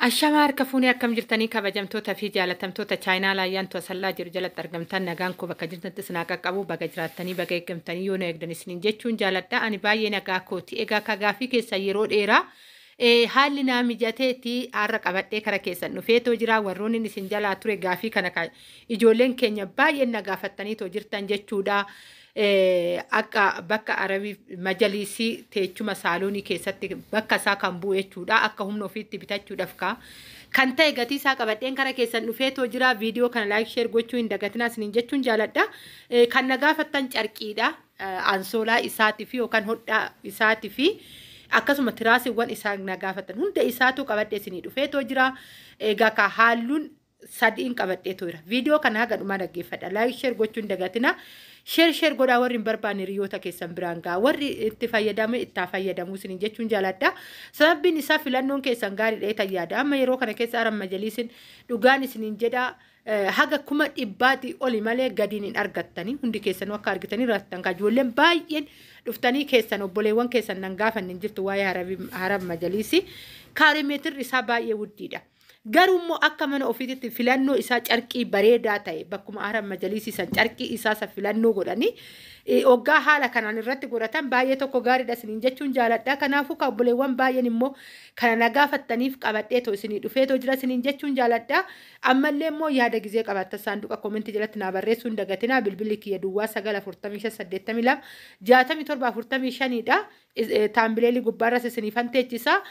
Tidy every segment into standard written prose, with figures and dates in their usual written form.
Ashamaa harka fuunee akkam jirtanii kabajamtoota fi jaalatamtoota chaayinaa laayyaantu asallaa jiru jalatti argamtan nagaan koo bakka jirtanitti isin haa qaqqabu baga jiraattanii baga eeggamtanii yoo na eegdan isiniin jechuun jaaladha. Ani baay'ee nagaa kooti. Egaa ka gaafii keessa yeroo dheeraa haalli naa mijateeti har'a qabadhee kara keessan dhufeetoo jira. Warroonni isin jalaa ture gaafii kana ijoolleen keenya baay'een na gaafattaniitoo jirtan jechuudha. Akka bakka Arabii majaliisii teechuma saaloonii keessatti bakka isaa kan bu'u jechuudha. Akka humna ofiitti bitachuudhaaf kan ta'e gatii isaa qabadheen kara keessan dhufeetoo jira. Viidiyoo kana like, share gochuu hin dagatinaa isiniin jechuun jaaladha. Kan na gaafattan carqiidha. Ansoolaa isaatii fi yookaan hodhaa isaatii fi akkasuma tiraasiiwwan isaa na gaafatan hunda isaatu qabadhee isinii dhufeetoo jira. Egaa ka halluun sadiin qabadheetoo jira. Viidiyoo kana haga dhumaa dhaggeeffadha. Like, share gochuu hin dagatinaa. Share share godhaa, warri hin barbaanne hiriyoota keessan biraan ga'a. Warri itti fayyadame itti fayyadamuu isiniin jechuun jaaladha. Sababbiin isaa filannoon keessan gaariidha ta'e yaada. Amma yeroo kana keessa Arab majaliisin dhugaan isiniin jedha haga 100,000 oli malee gadiin hin argattanii. Hundi keessanuu akka argitanii raattan kan ijoolleen baay'een dhuftanii keessan obboleewwan keessan nan gaafanne hin jirtu waa'ee Arab majaliisi. Kaaree meetirri isaa baay'ee guddiidha. Garuu immoo akka mana ofiitti filannoo isaa carqii bareedaa ta'e bakkuma Arab majaliisiisan carqii isaa isa filannoo godhanii hoggaa haala kanaan irratti godhatan baay'ee tokko gaariidha isiniin jechuun jaaladha. Kanaafuu kan obboleewwan baay'een immoo kana na gaafattaniif qabadheetoo isinii dhufeetoo jira isiniin jechuun jaaladha. Ammallee immoo yaada gizee qabaattan saanduqa koomentii jalatti naa barreessuu hin dagatinaa. Bilbilli kiyya 0945826745dha. Taambileelii gubbaarras isiniifan teechisa.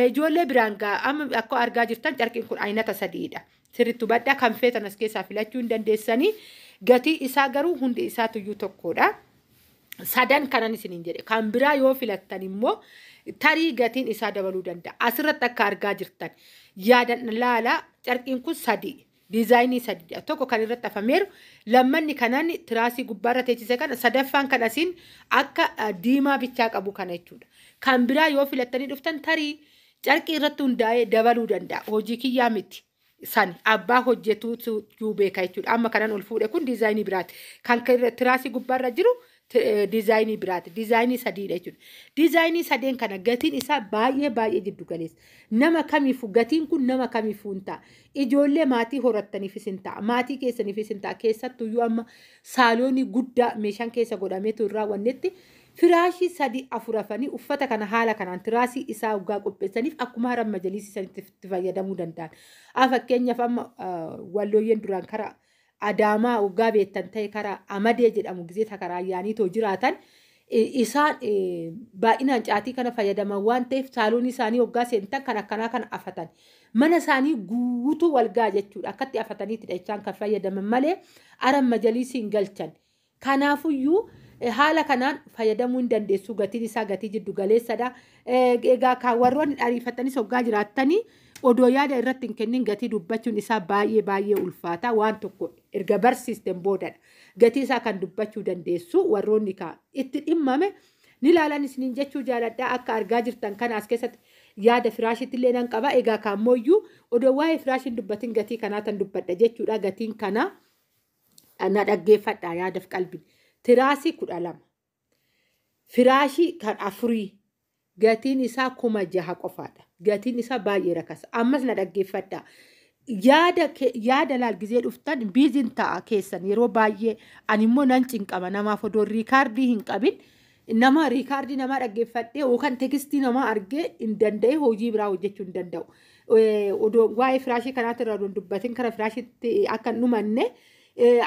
Ijoollee biraan gaa amma akka argaa jirtan carqiin kun aynata sadiidha. Sirriitti hubadhaa, kan feetan as keessaa filachuu hin dandeessanii. Gatii isaa garuu hundi isaatuyyuu tokkodha. Sadan kanan isiniin jedhe. Kan biraa yoo filattan immoo tarii gatiin isaa dabaluu danda'a. Asirratti akka argaa jirtan yaadan laala, carqiin kun sadi. Diizaayinii sadiidha. Tokko kan irratti afameeru, lammanni kanan tiraasii gubbaarra teechise kana, sadaffaan kan asiin akka diimaa bichaa qabu kana jechuudha. Kan biraa yoo filattanii dhuftan tarii carqii irratti hundaa'ee dabaluu danda'a. Hojii kiyyaa miti. San abbaa hojjetuutu beeka jechuudha. Amma kanan ol fuudhe kun diizaayinii biraati. Kan tiraasii gubbaarra jiru diizaayinii biraati. Diizaayinii sadiidha jechuudha. Diizaayinii sadeen kana gatiin isaa baay'ee baay'ee jiddu galeessa. Nama kamiifuu gatiin kun nama kamiifuu hin ta'a. Ijoollee maatii horattaniifis hin ta'a. Maatii keessaniifis hin ta'a. Keessattuyyuu amma saaloonii guddaa meeshaan keessa godhameetu irraa wannetti firaashii sadii afur afanii uffata kana haala kanaan tiraasii isaa hoggaa qopheessaniif akkuma Arab majaliisii sanitti itti fayyadamuu danda'an. Fakkeenyaaf amma wallooyyeen duraan karaa Adaamaa hoggaa beektan ta'e karaa Amadee jedhamu gizee karaa ayyaanii too jiraatan isaan baay'inaan caatii kana fayyadaman waan ta'eef saaloonii isaanii hoggaa seentan kan akkanaa kana afatan. Mana isaanii guutuu walgaa jechuudha. Akkatti afataniitidha jechaan kan fayyadaman malee Arab majaliisii hin galchan. Kanaafuyyuu haala kanaan fayyadamuu hin dandeessu. Gatiin isaa gatii jiddu galeessadha. Egaa kan warroonni ariifatanis hoggaa jiraattanii odoo yaada irratti hin kennin gatii dubbachuun isaa baay'ee baay'ee ulfaata. Waan tokko erga barsiisten boodadha. Gatii isaa kan dubbachuu dandeessu warroonni itti dhimmame ni ilaalan isiniin jechuu jaaladha. Akka argaa jirtan kana as keessatti yaada firaashitti illee nan qaba. Egaa kaammoyyuu odoo waa'ee firaashiin dubbatin gatii kanaa tan dubbadha jechuudha. Gatiin kana na dhaggeeffadha yaadaaf qalbiin. Tiraasii 12. Firaashii kan afurii gatiin isaa 6,000 qofaadha. Gatiin isaa baay'ee rakasa. Ammas na dhaggeeffadha. Yaada laal gizee dhuftan biiziin ta'a keessan yeroo baay'ee ani immoo nan cinqama namaaf odoo riikaardii hin qabin nama riikaardii namaa dhaggeeffadhee yookaan tekstii namaa argee hin danda'e hojii biraa hojjechuu hin danda'u. Odoo waa'ee firaashii kanaatti irraa odoo dubbatin kara firaashiitti akka hin dhumanne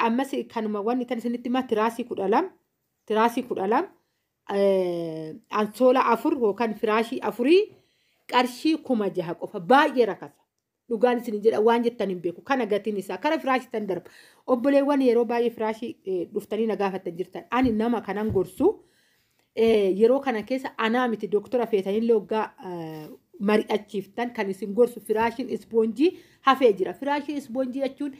ammas kanuma wanni tan isinitti himaa, tiraasii 12, tiraasii 12, ansoola afur yookaan firaashii afurii qarshii 6,000 qofa, baay'ee rakasa. Dhugaan isin jedha, waan jettan hin beeku. Kana gatiin isaa kara firaashii tan darba. Obboleewwan yeroo baay'ee firaashii dhuftanii na gaafattan jirtan. Ani nama kanan gorsu yeroo kana keessa anaa miti, dooktora feetanillee hoggaa mari'achiiftan kan isin gorsu firaashiin ispoonjii hafee jira. Firaashiin ispoonjii jechuun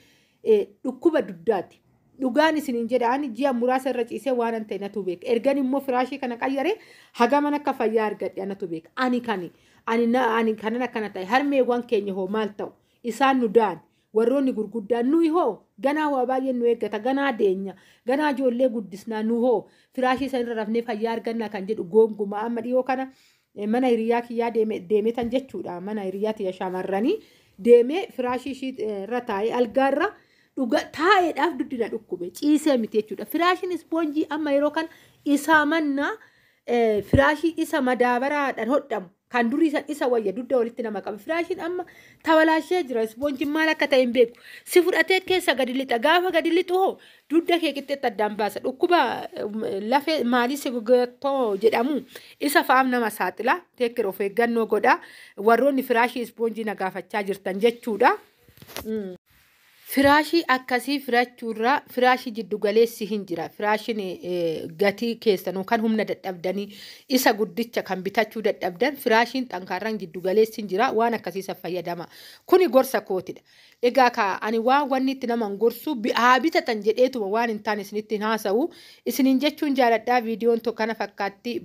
dhukkuba dugdaati. Dhugaan isiniin jedha, ani ji'a muraasa irra ciisee waan an ta'e natu beeka. Ergan immoo firaashii kana qayyare hagaman akka fayyaa argadhe anatu beeka. Ani kani ani kanan akkana ta'e, harmeewwan keenya hoo maal ta'u? Isaan nu da'an, warroonni gurguddaan, nuyi hoo? Ganaa waa baay'een nu eeggata, ganaa deenya, ganaa ijoollee guddisnaa, nu hoo firaashii san irra rafnee fayyaa argannaa kan jedhu gonkumaa amma dhiyoo kana Mana hiriyaa kiyyaa deemetan jechuudha. Mana hiriyaa tiyya shamarranii deemee firaashii ishii irra taa'ee algaarra dhuga taa'eedhaaf dugdi na dhukkube, ciisee miti jechuudha. Firaashiin ispoonjii amma yeroo kan isaa mannaa firaashii isa madaabaraadhaan hodhamu kan durii san isa wayya, dugda walitti nama qaba. Firaashiin amma tabalaashee jira. Ispoonjiin maal akka ta'e hin beeku. Si fudhatee keessa gadi lixa. Gaafa gadi lixu hoo dugda kee qixxeetti addaan baasa. Dhukkuba lafee maalii sigogattoo jedhamu isa fa'aaf nama saaxila. Teekkir of eeggannoo godha. Warroonni firaashii ispoonjii na gaafachaa jirtan jechuudha. Firaashii akkasii filachuurraa firaashii jiddu galeessi hin jira. Firaashiin gatii keessanuu kan humna dadhabdanii isa guddicha kan bitachuu dadhabdan, firaashiin xankaarraan jiddu galeessi hin jira. Waan akkasii fayyadama. Kuni gorsa kootidha. Egaa ka ani waan wanni itti nama gorsu haa bitatan jedheetuma waan hin taane isinitti hin haasa'u. Isiniin jechuun jaaladhaa, viidiyoon tokko kana fakkaatti.